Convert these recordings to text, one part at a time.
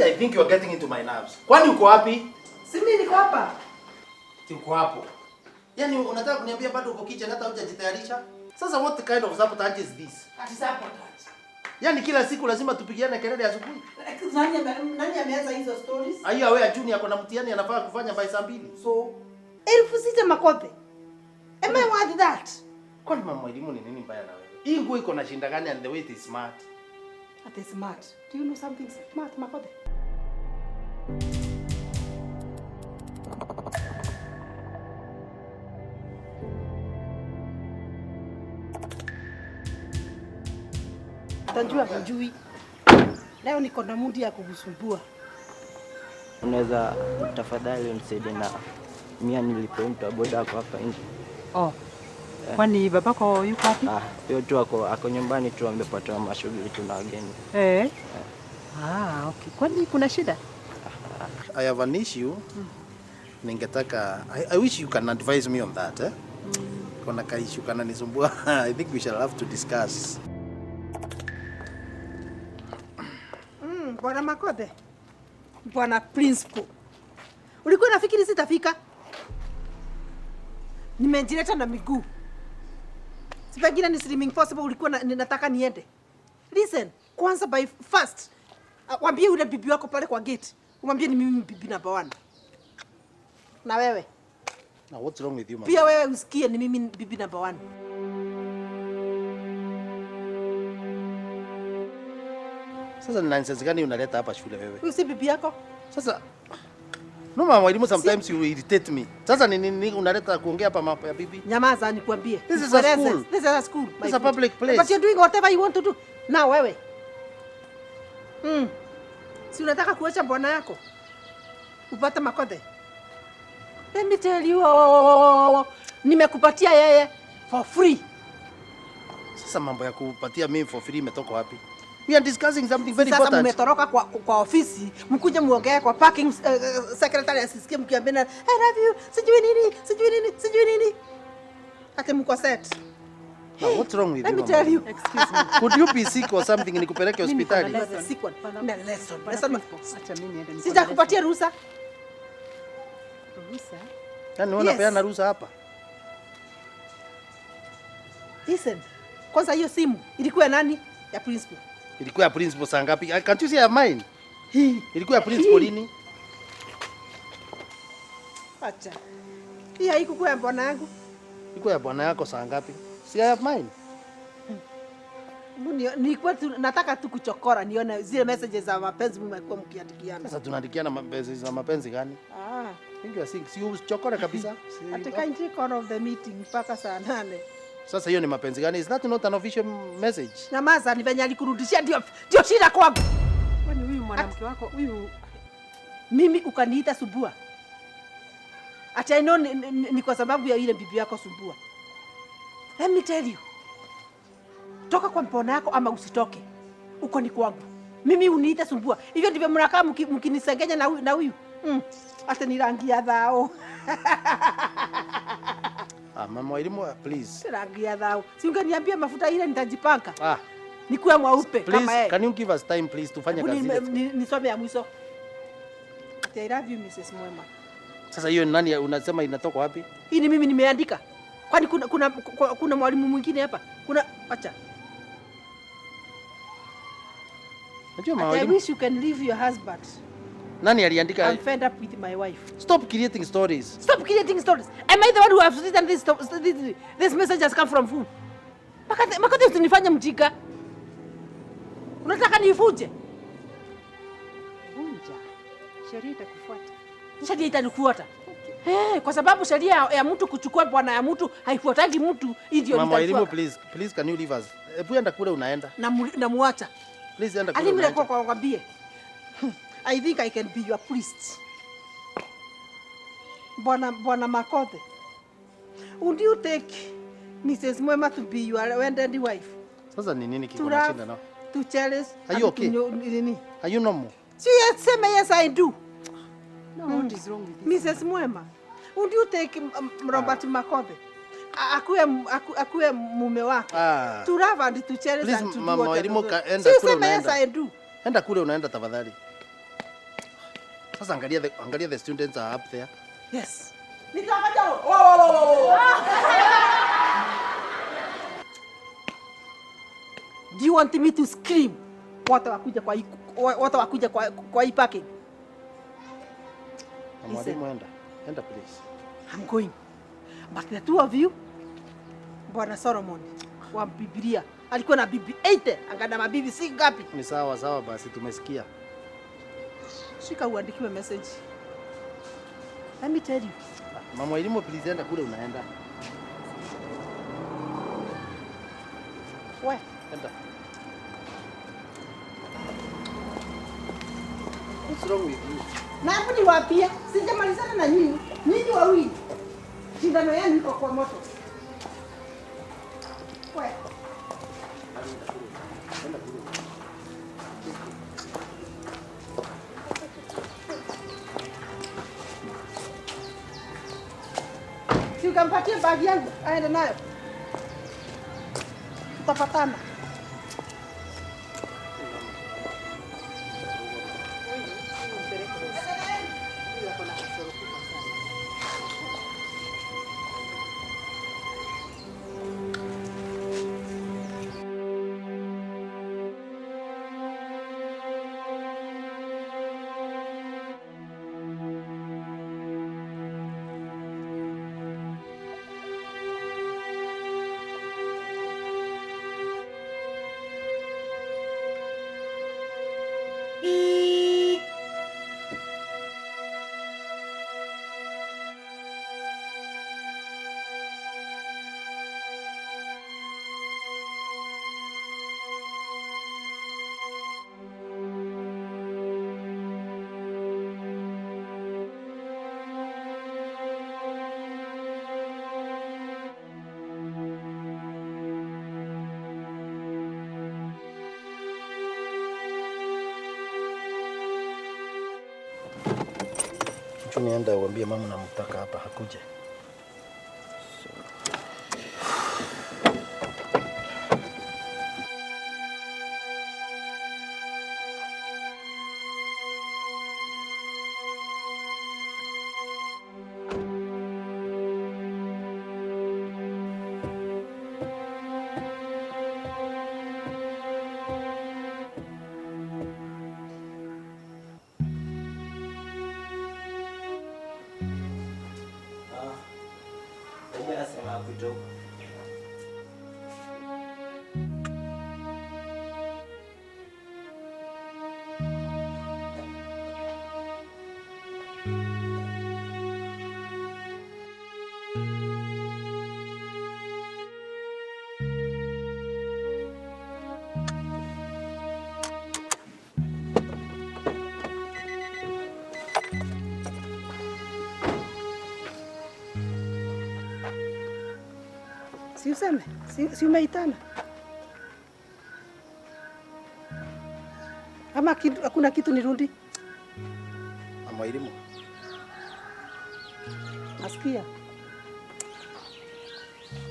I think you are getting into my nerves. Kwani uko wapi? Si mimi niko hapa. Si uko hapo. Yaani unataka kuniambia bado uko kitchen hata hujajitayarisha? Sasa what kind of sabotage is this? Ati sabotage. Yaani kila siku lazima tupigiane kelele asubuhi. Nani ameanza hizo stories? Aiyo wewe Junior ako na mtihani anafaa kufanya by saa 2. So 6,000 Makothe. Am I worth that? Kwani mama elimu ni nini mbaya na wewe? Hii nguo iko na shinda gani and the way it is smart? That is smart. Do you know something smart, Makothe? Tanjua hujui. Leo niko na mudi ya kukusumbua. Unaweza tafadhali unisaidie na mia nilipe mtu wa boda ako hapa nje. Oh. Kwani babako yuko wapi? Ah, yeye tu ako nyumbani tu, amepata mashughuli tu na wageni. Eh. Ah, okay. Kwani kuna shida? I have an issue. Ningetaka I wish you can advise me on that, eh? Kuna ka issue kana nisumbua. I think we shall have to discuss. Bwana Makothe. Bwana Principal. Ulikuwa unafikiri sitafika? Nimejileta na miguu. Si pengine ni slimming possible ulikuwa nataka niende. Listen, kwanza by first waambie yule bibi wako pale kwa gate. Umwambie ni mimi bibi number 1. Na wewe. Now what's wrong with you, mama? Pia wewe usikie ni mimi bibi number 1. Sasa ni nonsense gani unaleta hapa shule wewe? Huyu si bibi yako? Sasa no mama mwalimu, sometimes you irritate me. Sasa ni nini unaleta kuongea hapa mambo ya bibi? Nyamaza nikwambie. This is a school. This is a school. This is a public place. But you're doing whatever you want to do. Na wewe. Si unataka kuacha bwana yako? Upate Makothe. Let me tell you, nimekupatia yeye for free. Sasa mambo ya kupatia mimi for free imetoka wapi? We are discussing something very Sasa important. Sasa mmetoka kwa ofisi, mkuje muongee kwa parking, secretary asisikie mkiambiana I love you, sijui nini, sijui nini, sijui nini. Ate mko set. Now, what's wrong with Let you? me tell you. Excuse me. Could you be sick or something nikupeleke hospitali? Sick one. Na lesson. Lesson. Acha mimi niende. Sitakupatia ruhusa. Ruhusa? Yaani wewe unapeana ruhusa hapa? Listen. Kwanza hiyo simu ilikuwa nani? Ya principal. Ilikuwa ya principal saa ngapi? Can't you see I have mine? Ilikuwa ya principal lini? Acha. Hii haikuwa ya bwana yangu. Ilikuwa ya bwana yako saa ngapi? See I have mine. Nilikuwa nataka tu kuchokora nione zile messages za mapenzi mmekuwa mkiandikiana. Sasa tunaandikiana messages za mapenzi gani? Ah, think you are sick. Si uchokora kabisa. Ati kindly call of the meeting mpaka saa 8. Sasa hiyo ni mapenzi gani? Is that not an official message? Nyamaza, ni venye alikurudishia ndio shida kwangu. Kwani huyu mwanamke wako huyu mimi ukaniita Sumbua? Ati I know ni kwa sababu ya ile bibi yako Sumbua. Let me tell you. Toka kwa mpona yako ama usitoke. Uko ni kwangu. Mimi uniita Sumbua. Hivyo ndivyo mnakaa mkinisengenya na huyu. Ati ni rangi ya dhao. Ah, mama elimu please. Rangi ya dhao. Si ungeniambia mafuta ile nitajipanga. Ah. Nikuwe mweupe kama yeye. Can you give us time please tufanye kazi ile. Nisome ya mwisho. I love you Mrs. Mwema. Sasa hiyo nani unasema inatoka wapi? Hii ni mimi nimeandika. Kwani kuna mwalimu mwingine hapa? Kuna acha. Najua mwalimu. I wish you can leave your husband. Nani aliandika? I'm fed up with my wife. Stop creating stories. Stop creating stories. Am I the one who has written this this message has come from who? Makate usinifanye mjinga. Unataka nifuje? Vunja. Sheria itakufuata. Sheria itanifuata. Okay. Kwa sababu sheria ya mtu kuchukua bwana ya mtu haifuatagi mtu, ndio. Mama elimu please, please can you leave us? Hebu enda kule unaenda. Na muacha. Please enda kule unaenda. Alimi kwa kwambie. I think I can be your priest. Bwana Makothe. Would you take Mrs. Mwema to be your wedded wife? Sasa ni nini kiko na shinda nao? To cherish. Are you okay? Nini? Are you normal? Si yes, say yes I do. No, what is wrong with this? Mrs. Mwema, would you take Robert Makothe? Akuwe mume wako. To love and to cherish please, and to mama, do whatever. Enda kule unaenda. Yes, I do. Enda kule unaenda tafadhali. Sasa angalia the students are up there. Yes. Nitafanya. Oh. Do you want me to scream? Wote wakuja kwa hii parking. Mwalimu enda. Enda please. I'm going. But the two of you, Bwana Solomon wa Biblia alikuwa na bibi 80, angana mabibi si ngapi? Ni sawa sawa basi tumesikia. Shika uandikiwe message. Let me tell you. Mama Elimu please enda kule unaenda. We, enda. What's wrong with you? Na hapo ni wapia, sijamalizana na nyinyi. Nyinyi wawili. Shindano yenu iko kwa moto. We. Si ukampatie bagi yangu aende nayo. Tutapatana. Nienda uambie mama namtaka hapa hakuje. Si useme, si umeitana. Ama hakuna kitu nirundi? Mama Elimu. Nasikia.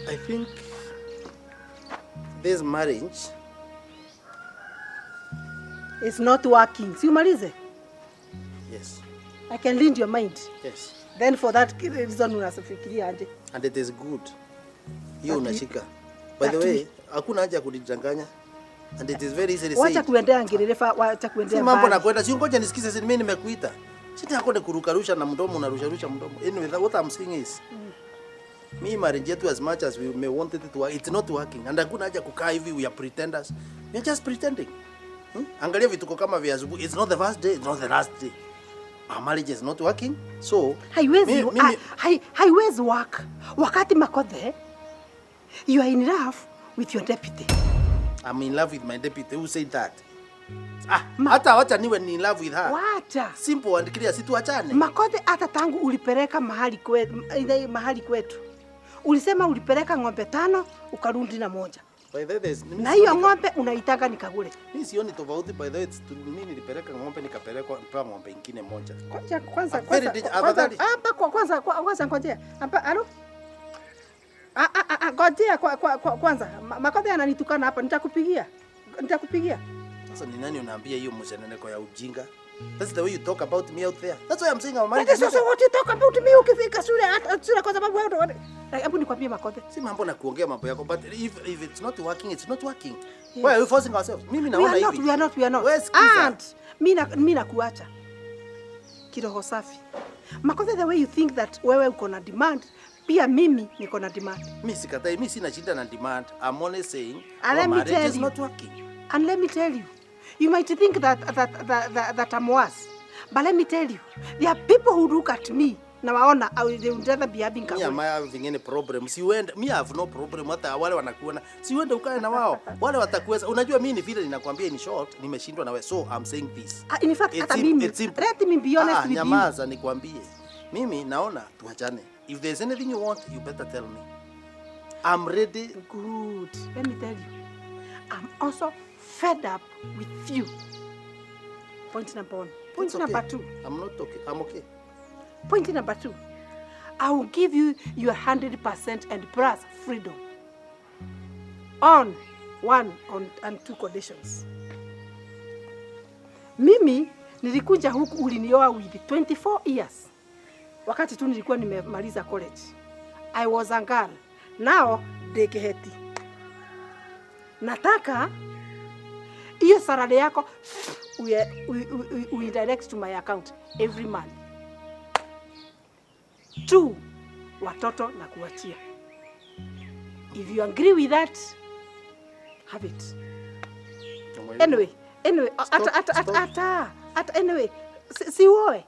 I think this marriage is not working. Si umalize? Yes. I can read your mind. Yes. Then for that reason unafikiria aje? And it is good. Hiyo unashika. By the way, hakuna haja ya kujidanganya. And it is very easily said. Wacha kuendea ngirefa, wacha kuendea. Si mambo na kwenda, si ngoja nisikize, si mimi nimekuita. Sita yako ni kurukarusha na mdomo unarusharusha mdomo. Anyway, what I'm saying is me marriage yetu, as much as we may want it to work, it's not working. And hakuna haja kukaa hivi, we are pretenders. We are just pretending. Angalia vituko kama vya asubuhi. It's not the first day, it's not the last day. Our marriage is not working. So haiwezi haiwezi work. Wakati Makothe, you are in love with your deputy. I'm in love with my deputy. Who said that? Hata wacha niwe in love with her. Wacha. Simple and clear, si tuachane. Makothe, hata tangu ulipeleka mahali kwetu, mahali kwetu. Ulisema ulipeleka ng'ombe 5 ukarudi na 1. By the way, na hiyo ng'ombe unaitaka nikagule. Mimi sioni tofauti, by the way, mimi nilipeleka ng'ombe nikapelekwa nipewa ng'ombe nyingine moja. Kwanza hapa kwanza kwanza ngojea. Hapa alo. Ngojea kwanza. Makothe ananitukana hapa, nitakupigia. Nitakupigia. Sasa ni nani unaambia hiyo msheneneko ya ujinga? That's the way you talk about me out there. That's why I'm saying our marriage. That is also what you talk about me ukifika shule hata shule kwa sababu wewe hebu nikwambie Makothe. Si mambo na kuongea mambo yako, but if it's not working, it's not working. Yes. Why are we forcing ourselves? Mimi naona hivi. We are not, we are not. Wewe sikiza. And mimi nakuacha. Kiroho safi. Makothe, the way you think that wewe uko na demand, pia mimi niko na demand. Mimi sikatai, mimi sina shida na demand. I'm only saying our marriage is not working. And let me tell you, you might think that I'm worse. But let me tell you, there are people who look at me na waona they would rather be having Me am I having any problem? Si uende, me have no problem hata wale wanakuona. Si uende ukae na wao. Wale watakuweza. Unajua mimi ni vile ninakwambia in short, nimeshindwa na wewe. So I'm saying this. In fact, hata mimi. Let me be honest with you. Nyamaza nikwambie. Mimi naona tuachane. If there's anything you want, you better tell me. I'm ready. Good. Let me tell you. I'm also fed up with you. Point number 1. Point number 2. I'm not okay. I'm okay. Point number 2. I will give you your 100% and plus freedom. On 1 and 2 conditions. Mimi nilikuja huku ulinioa with 24 years. Wakati tu nilikuwa nimemaliza college. I was a girl. Now dekeheti. Nataka hiyo salary yako we direct to my account every month. 2, watoto na kuachia. If you agree with that, have it. Anyway, anyway, si uoe.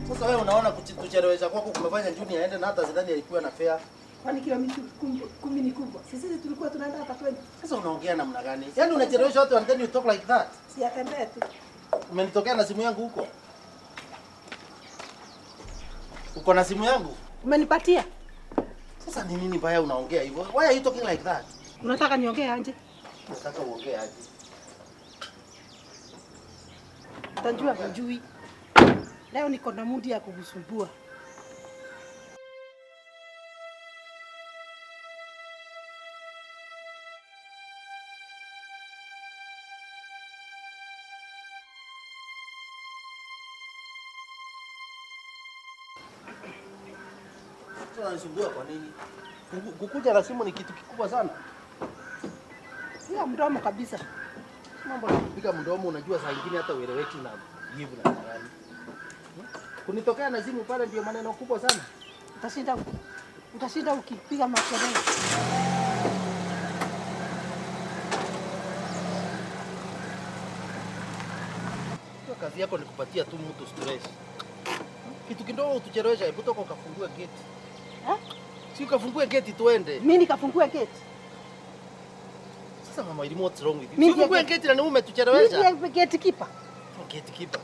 Sasa wewe unaona kuchelewesha kwako kumefanya Junior aende na hata sidhani alikuwa na fare. Kwani kilomita 10 ni kubwa? Sisi tulikuwa tunaenda hata 20. Sasa unaongea namna gani? Yaani unachelewesha watu and then you talk like that. Si atembee tu. Umenitokea na simu yangu huko. Uko na simu yangu? Umenipatia? Sasa ni nini mbaya unaongea hivyo? Why are you talking like that? Unataka niongee aje? Nataka uongee aje? Utajua hujui. Leo niko na mudi ya kukusumbua. Unanisumbua kwa nini? Kukuja na simu ni kitu kikubwa sana. Sio mdomo kabisa. Mambo ya kupiga mdomo unajua saa nyingine hata ueleweki na jibu na gani. Kunitokea na simu pale ndio maneno kubwa sana. Utashinda ukipiga makelele. Kwa kazi yako ni kupatia tu mtu stress. Kitu kidogo utuchelewesha, hebu toka ukafungue gate. Eh? Si ukafungue gate tuende. Mimi nikafungue gate? Sasa mama, what's wrong with you? Mimi ufungue gate na umetuchelewesha. Mimi gatekeeper. Gatekeeper.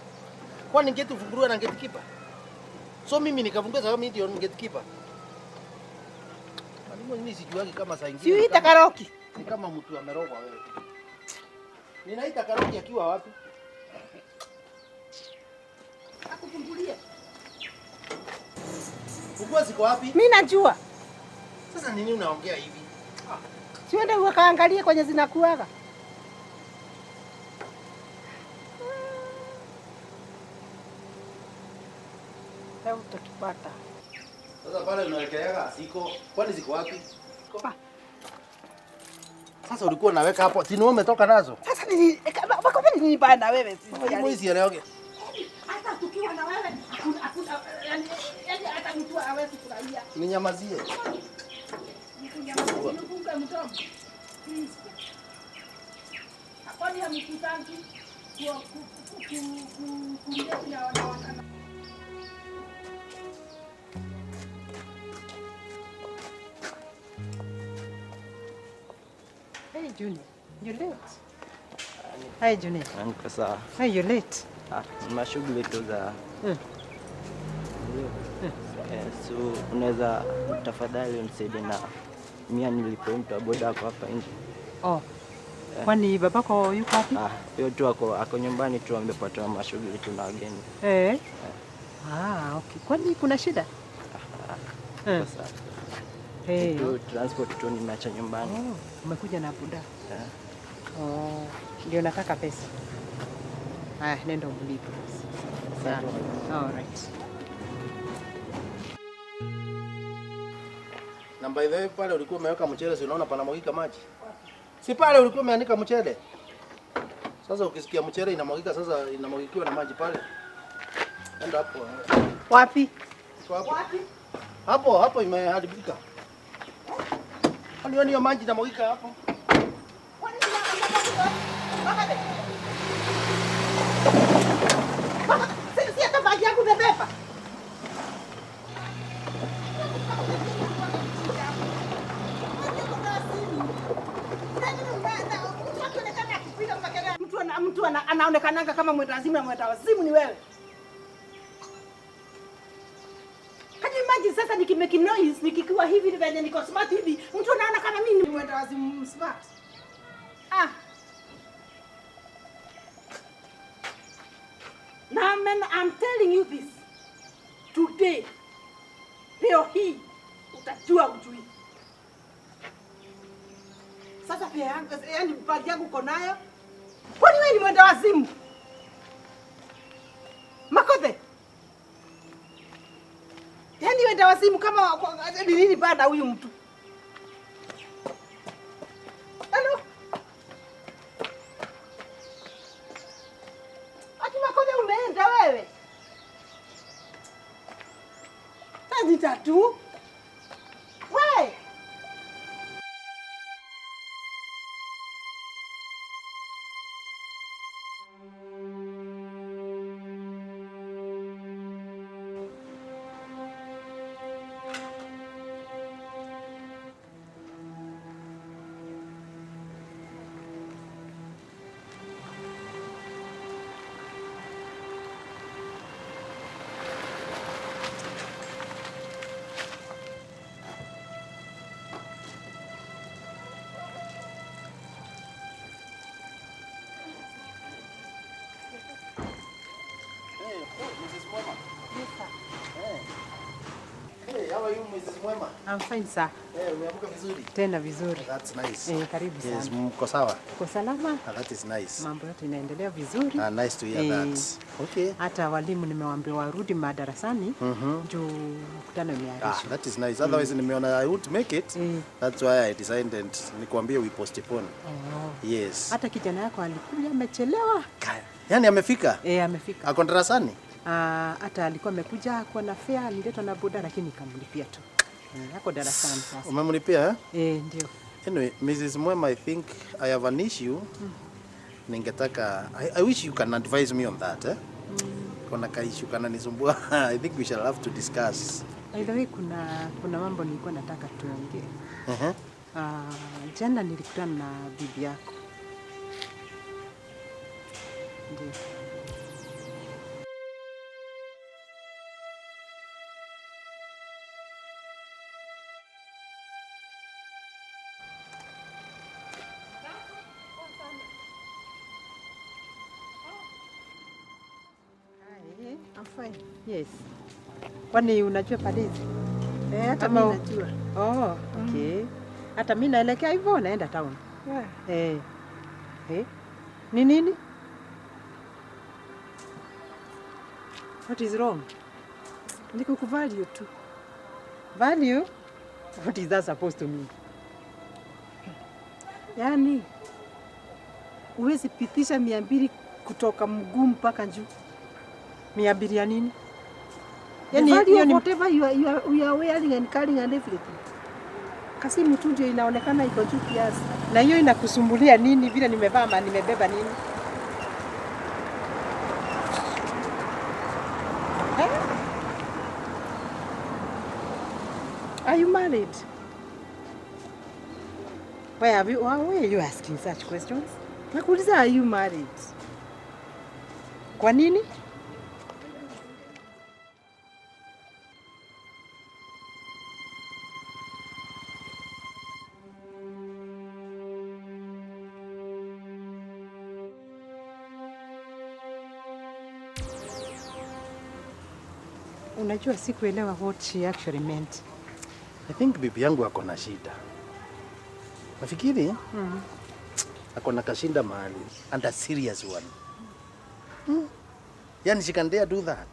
Kwani gate ufunguliwe na gatekeeper? So mimi nikafungua sababu mimi ndio gatekeeper. Mwalimu mimi sijuagi kama saa nyingine. Si uita Karoki. Ni kama mtu amerogwa wewe. Ninaita Karoki akiwa wapi? Akufungulie. Funguo ziko wapi? Mimi najua. Sasa nini unaongea hivi? Siende ukaangalie kwenye zinakuaga. Leo utakipata. Sasa pale unawekeleaga ziko, kwani ziko wapi? Sasa ulikuwa unaweka hapo, si wewe umetoka nazo? Sasa nini wako nini bana wewe? Mimi sielewi. Hata tukiwa na wewe hakuna yani hata mtu hawezi kufurahia. Ninyamazie. Ninyamazie, nifunge mdomo. Please. Kwani hamkutangi ku na wana. Hey Junior, you're late. Hi Junior. Niko sawa. Hey, you're late. Ah, mashughuli tu za so unaweza tafadhali unisaidie na mia nilipe mtu wa boda ako hapa nje. Oh. Kwani babako yuko wapi? Ah, yeye tu ako nyumbani tu, amepata mashughuli tu na wageni. Eh. Ah, okay. Kwani kuna shida? Sasa. Hey. Tu transport tu nimeacha nyumbani. Oh, umekuja na boda. Oh, ndio nataka pesa. Haya, nenda umlipe. Sawa. All right. Na by the way pale ulikuwa umeweka mchele, si unaona panamwagika maji? Si pale ulikuwa umeanika mchele? Sasa ukisikia mchele inamwagika, sasa inamwagikiwa na maji pale. Enda hapo. Wapi? Hapo. Wapi? Hapo, hapo imeharibika. Kwani hiyo maji inamwagika hapo? Kwani si hata maji yangu umebeba. Mtu anaonekananga kama mwendawazimu na mwendawazimu ni wewe. Can you imagine sasa nikimake noise nikikiwa hivi venye niko smart hivi, mtu anaona kama mimi ni mwendawazimu smart. Ah. Now man, I'm telling you this. Today, leo hii utajua ujui. Sasa pia yangu, yani bag yangu uko nayo. Kwani wewe ni mwendawazimu? Makothe. Yaani mwendawazimu kama ni nini bana huyu mtu? Hello. Ati Makothe umeenda wewe? Sasa tatu. Wewe. Hey, how are you, Mrs. Mwema? I'm fine, sir. Eh, umeamka vizuri? Tena vizuri. That's nice. Eh, karibu sana. Yes, mko sawa? Uko salama? Ah, that is nice. Mambo yote inaendelea vizuri. Ah, nice to hear that. Okay. Hata walimu nimewaambia warudi madarasani juu mkutano umeahirishwa. Ah, that is nice. Otherwise nimeona I would make it. That's why I decided nikuambie we postpone. Oh. Yes. Hata kijana yako alikuja amechelewa. Yaani amefika? Eh, amefika. Ako darasani? Hata alikuwa amekuja kwa na fare, aliletwa na boda lakini nikamlipia tu. Ako darasani sasa. Umemlipia eh? Eh, ndio. Anyway, Mrs. Mwema, I think I have an issue. Ningetaka I wish you can advise me on that, eh? Kuna ka issue kana nisumbua. I think we shall have to discuss. By the way, kuna mambo nilikuwa nataka tuongee. Jana nilikutana na bibi yako. Ndio. I'm fine. Yes. Kwani unajua palizi? Eh, hata mimi najua. Oh, okay. Hata mimi naelekea hivyo naenda town. Yeah. Eh. Eh. Ni nini? What is wrong? Ni kukuvalue tu. Value? What is that supposed to mean? Yaani huwezi pitisha 200 kutoka mguu mpaka juu. 200 ya nini? Yaani hiyo ni whatever you are wearing and carrying and everything. Kasimu tu ndio inaonekana iko juu kiasi. Na hiyo inakusumbulia nini vile nimevaa ama nimebeba nini? Eh? Are you married? Why are you asking such questions? Nakuuliza, are you married? Kwa nini? Unajua sikuelewa what she actually meant. I think bibi yangu ako na shida. Nafikiri ako na kashinda mahali, and a serious one. Yani she can dare do that.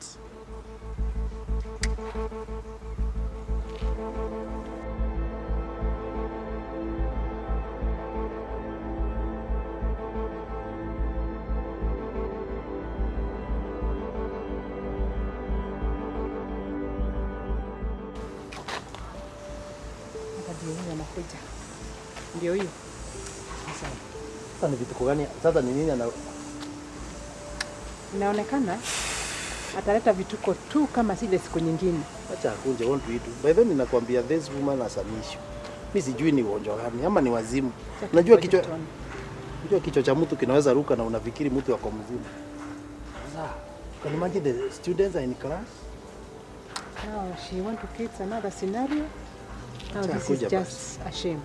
Ndio huyo anakuja. Ndio huyo. Sasa ni vitu gani? Sasa ni nini ana Inaonekana ataleta vituko tu kama zile siku nyingine. Acha akunje, won't we do. By the way ninakwambia this woman has an issue. Mimi sijui ni ugonjwa gani ama ni wazimu. Unajua kichwa cha mtu kinaweza ruka na unafikiri mtu yako mzima. Sasa can you imagine the students are in class? Now she want to create another scenario. Now this is just a shame.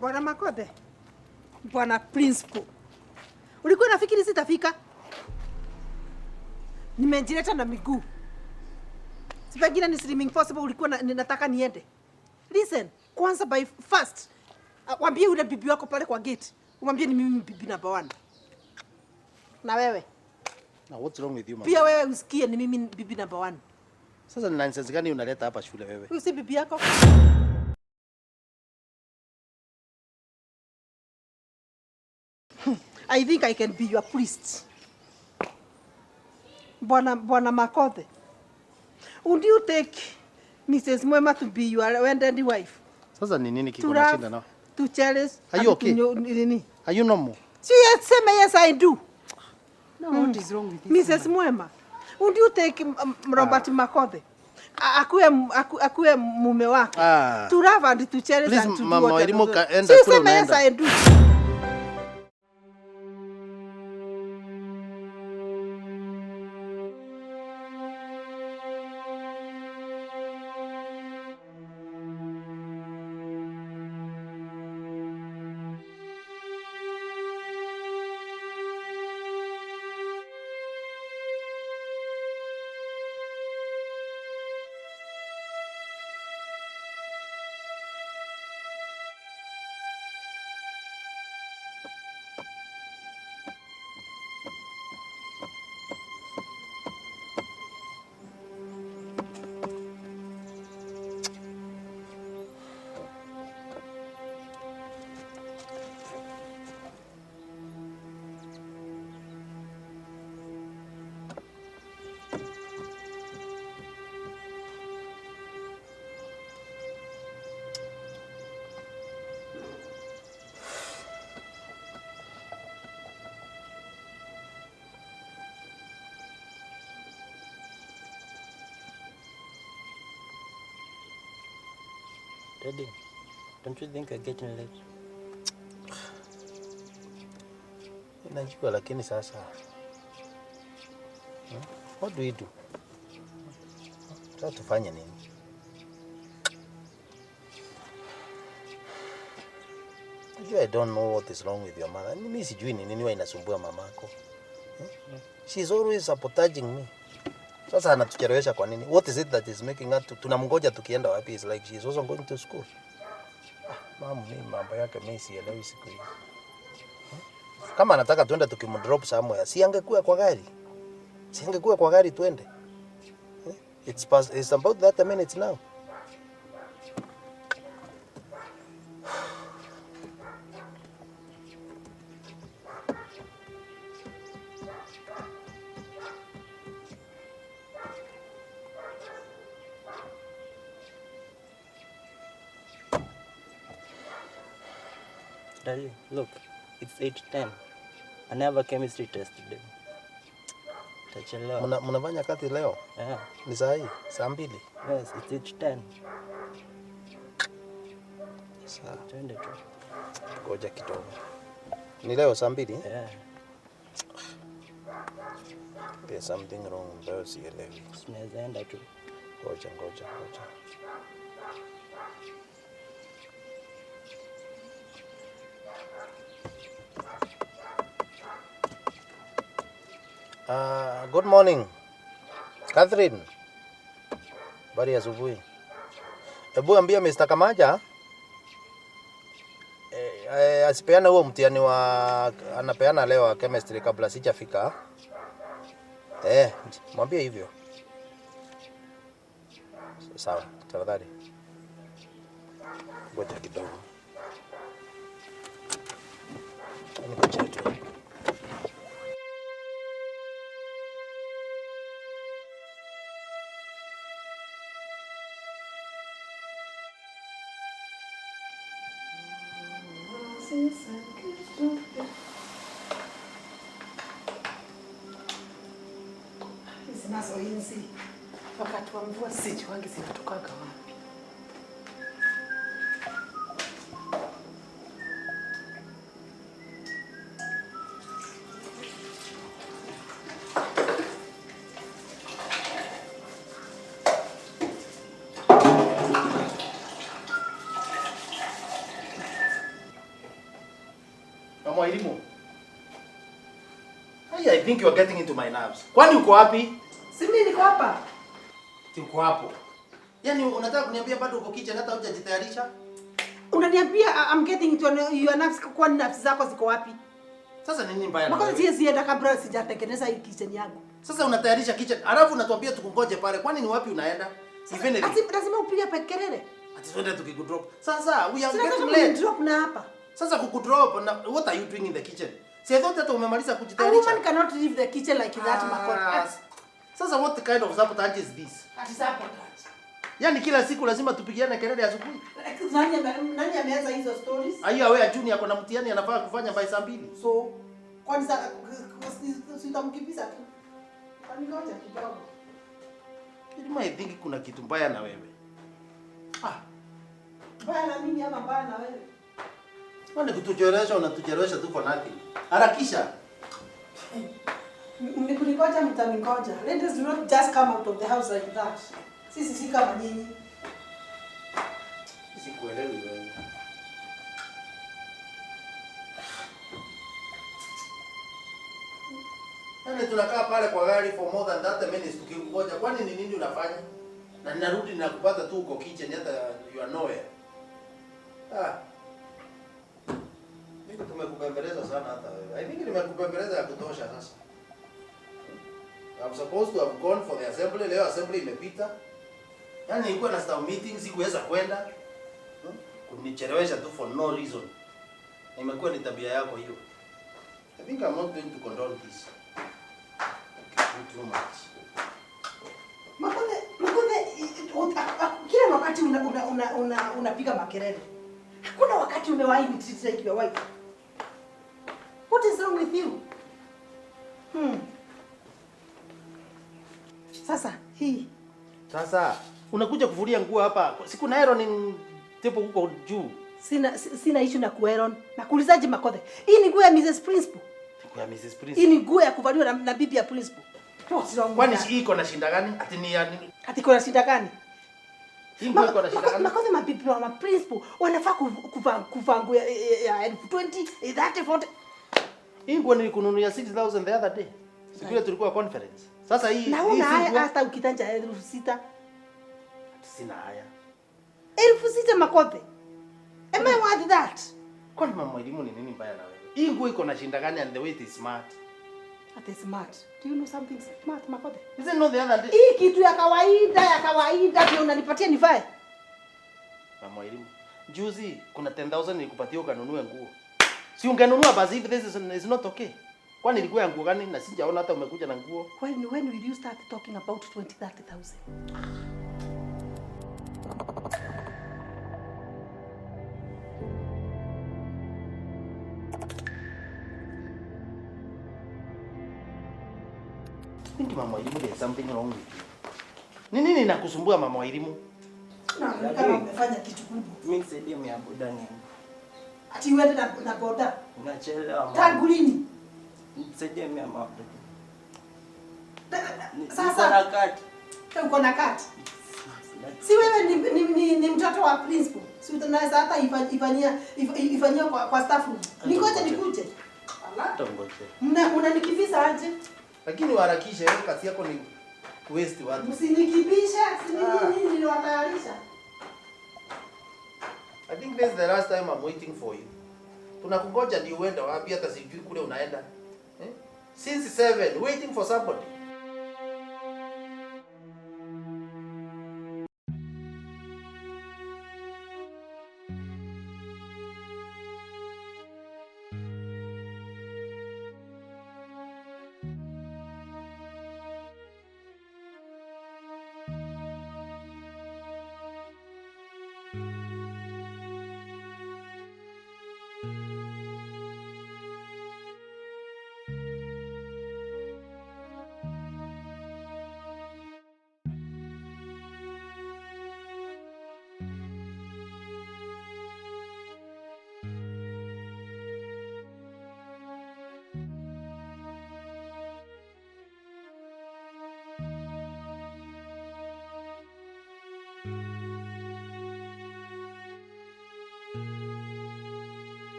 Bwana Makothe, Bwana Principal, ulikuwa unafikiri sitafika? Nimejileta na miguu. Si pengine ni slimming possible ulikuwa nataka niende. Listen, kwanza by first, waambie yule bibi wako pale kwa gate. Umwambie ni mimi bibi number 1. Na wewe. Now what's wrong with you, mama? Pia wewe usikie ni mimi bibi number 1. Sasa ni nonsense gani unaleta hapa shule wewe? Huyu si bibi yako? I think I can be your priest. Bwana Makothe, would you take Mrs. Mwema to be your wedded wife? Sasa ni nini kiko na shida nao? To cherish. Are you okay? Nini? Are you normal? Si yes, say yes I do. No, what is wrong with this? Mrs. Mwema, would you take Robert Makothe? Akuwe mume wako. To love and to cherish. Please, and to Mama, do whatever. Si say yes I do. Daddy, don't you think we're getting late? Najua lakini sasa. What do we do? Sasa tufanye nini? I don't know what is wrong with your mother. Mimi sijui ni nini inasumbua mamako. She's always sabotaging me. Sasa anatuchelewesha kwa nini? What is it that is making her tunamngoja tukienda wapi? It's like she's also going to school. Mama, mimi mambo yake mimi sielewi siku hizi. Kama anataka tuende tukimdrop somewhere, si angekuwa kwa gari. Si angekuwa kwa gari tuende. It's about 30 minutes now. Daddy, look, it's 8:10. I have a chemistry test today. Tachelewa. Mnafanya kazi leo? Yeah. Ni saa hii, saa 2. Yes, it's 8:10. Sawa. Twende tu. Ngoja kidogo. Ni leo saa 2? Yeah. There's something wrong there, sielewi. Tunaweza enda tu. Ngoja. Good morning, Catherine. Habari ya asubuhi. Hebu ambia Mr. Kamaja asipeane huo mtihani wa anapeana leo wa chemistry kabla sijafika. Mwambie hivyo. Sawa, tafadhali. Ngoja kidogo. Ngoja tu. Zinazo hizi wakati wa mvua sijuangi zinatokaga wapi. Mama Elimu. I think you are getting into my nerves. Kwani uko wapi? Si mimi niko hapa. Uko hapo. Yaani unataka kuniambia bado uko kitchen hata hujajitayarisha? Unaniambia I'm getting into your nerves, kwa nerves zako ziko wapi? Sasa nini mbaya na wewe? wewe? Sienda kabla sijatengeneza hii kitchen yangu. Sasa unatayarisha kitchen, alafu unatuambia tukungoje pale. Kwani ni wapi unaenda? Lazima upige kelele. Ati twende tukikudrop. Sasa we are getting late. Drop na hapa. Sasa kukudrop na what are you doing in the kitchen? Si I thought hata umemaliza kujitayarisha. A woman cannot leave the kitchen like that, Makota. Sasa what kind of sabotage is this? Ati sabotage. Yaani kila siku lazima tupigiane kelele asubuhi. Nani ameanza hizo stories? Aiyo wewe Junior ako na mtihani anafaa kufanya by saa 2. So kwani sasa sitamkimbiza tu. Kwani ngoja kidogo. Ilima I think kuna kitu mbaya na wewe. Mbaya na mimi ama mbaya na wewe? Kwani kutuchelewesha unatuchelewesha tu for nothing. Harakisha. Mnikungoja mtaningoja. Ladies do not just come out of the house like that. Sisi si kama nyinyi. Sikuelewi wewe. Yaani tunakaa pale kwa gari for more than 30 minutes tukingoja. Kwani ni nini unafanya? Na ninarudi nakupata tu uko kitchen hata you are nowhere. Mimi tumekupembeleza sana hata wewe. I think nimekupembeleza ya kutosha sasa. I'm supposed to have gone for the assembly. Leo assembly imepita. Yaani nilikuwa na staff meeting sikuweza kwenda. Kunichelewesha tu for no reason. Na imekuwa ni tabia yako hiyo. I think I'm not going to condone this. Too much. Makonde, kila wakati unapiga makelele. Hakuna wakati umewahi nitreat like your wife. What is wrong with you? Sasa hii. Sasa unakuja kuvulia nguo hapa. Siku na iron tepo huko juu. Sina issue na kuiron. Nakuulizaje Makonde? Hii ni nguo ya Mrs. Principal. Nguo ya Mrs. Principal. Hii ni nguo ya kuvaliwa na bibi ya Principal. Kwani hii iko na shinda gani? Ati ni ya nini? Ati iko na shinda gani? Hii nguo iko na shida gani? Makosa mabibi wa principal wanafaa kuvaa nguo ya 20, 30, 40. Hii nguo nilikununulia 6000 the other day. Siku ile tulikuwa conference. Sasa hii na una haya hata ukitanja 6,000. Sina haya. 6,000 Makothe. Am I worth that? Kwani mama elimu ni nini mbaya na wewe? Hii nguo iko na shinda gani and the way it is smart? It is smart. Do you know something smart, Makothe? Is it not the other day? Hii kitu ya kawaida pia unanipatia nivae. Mama elimu. Juzi kuna 10,000 nilikupatia ukanunue nguo. Si ungenunua basi if this is not okay. Kwani ilikuwa nguo gani na sijaona hata umekuja na nguo? When will you start talking about 20, 30,000? I think mama elimu there's something wrong with you. Ni nini inakusumbua mama elimu? Na kama umefanya kitu kubwa. Mimi nisaidie mia boda nini? Ati uende na boda? Nachelewa mama. Tangu lini? Nisaidie mia boda. Sasa na kati. Uko na kati? Si wewe ni mtoto wa principal. Si unaweza hata ifanyia kwa staff room. Ningoje nikuje. Ala. Ngoje. Unanikimbiza aje? Lakini uharakishe, wewe kazi yako ni waste watu. Msinikibisha, si nini niliwatayarisha. I think this is the last time I'm waiting for you. Tunakungoja ndio uende wapi hata sijui kule unaenda. Eh? Since 7 waiting for somebody.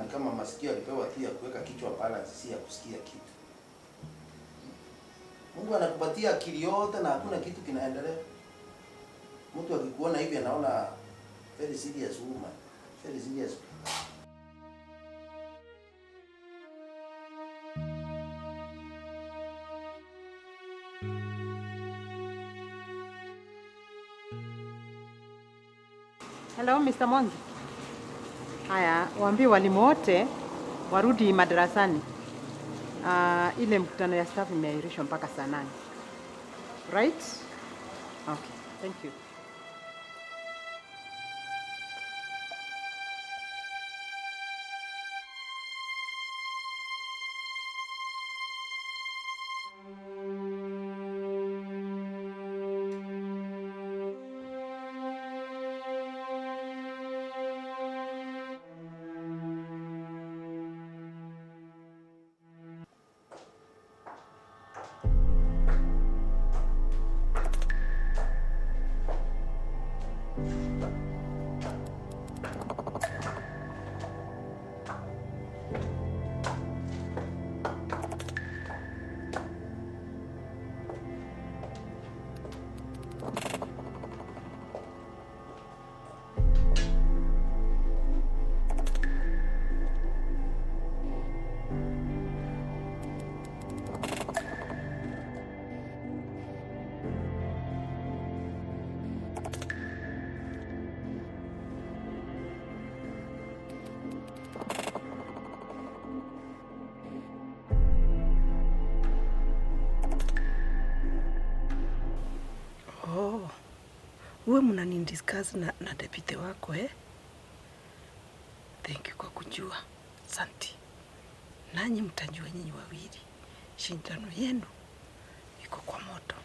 Ni kama masikio alipewa tu ya kuweka kichwa balance, si ya kusikia kitu. Mungu anakupatia akili yote na hakuna kitu kinaendelea. Mtu akikuona hivi anaona very serious woman, very serious. Hello Mr. Mwangi. Haya, waambie walimu wote warudi madarasani. Ile mkutano ya staff imeahirishwa mpaka saa 8. Right? Okay, thank you. Uwe mnanidiscuss na deputy wako eh? Thank you kwa kujua. Asante. Nanyi mtajua nyinyi wawili. Shindano yenu iko kwa moto.